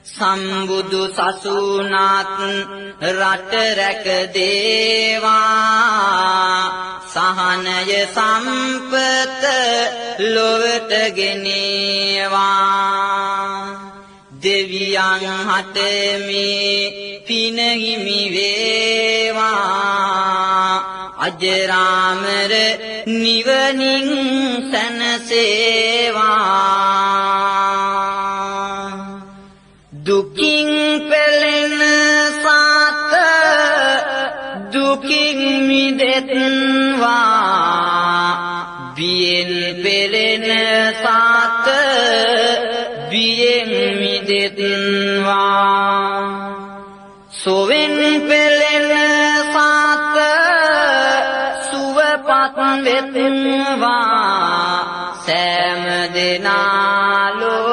සම්බුදු සසුනත් රට රැක දේවා සහනය සම්පත ලොවට ගෙනේවා. දෙවියන් හට මේ පින හිමි වේවා අජරාමර නිවනින් සැනසේවා. දුකින් පෙළෙන සාත දුකින් මිදෙත්වා බියෙන් පෙළෙන සාත බියෙන් මිදෙත්වා සොවෙන් පෙළෙන සාත සුවපත් වෙත්වා. සෑම දෙනා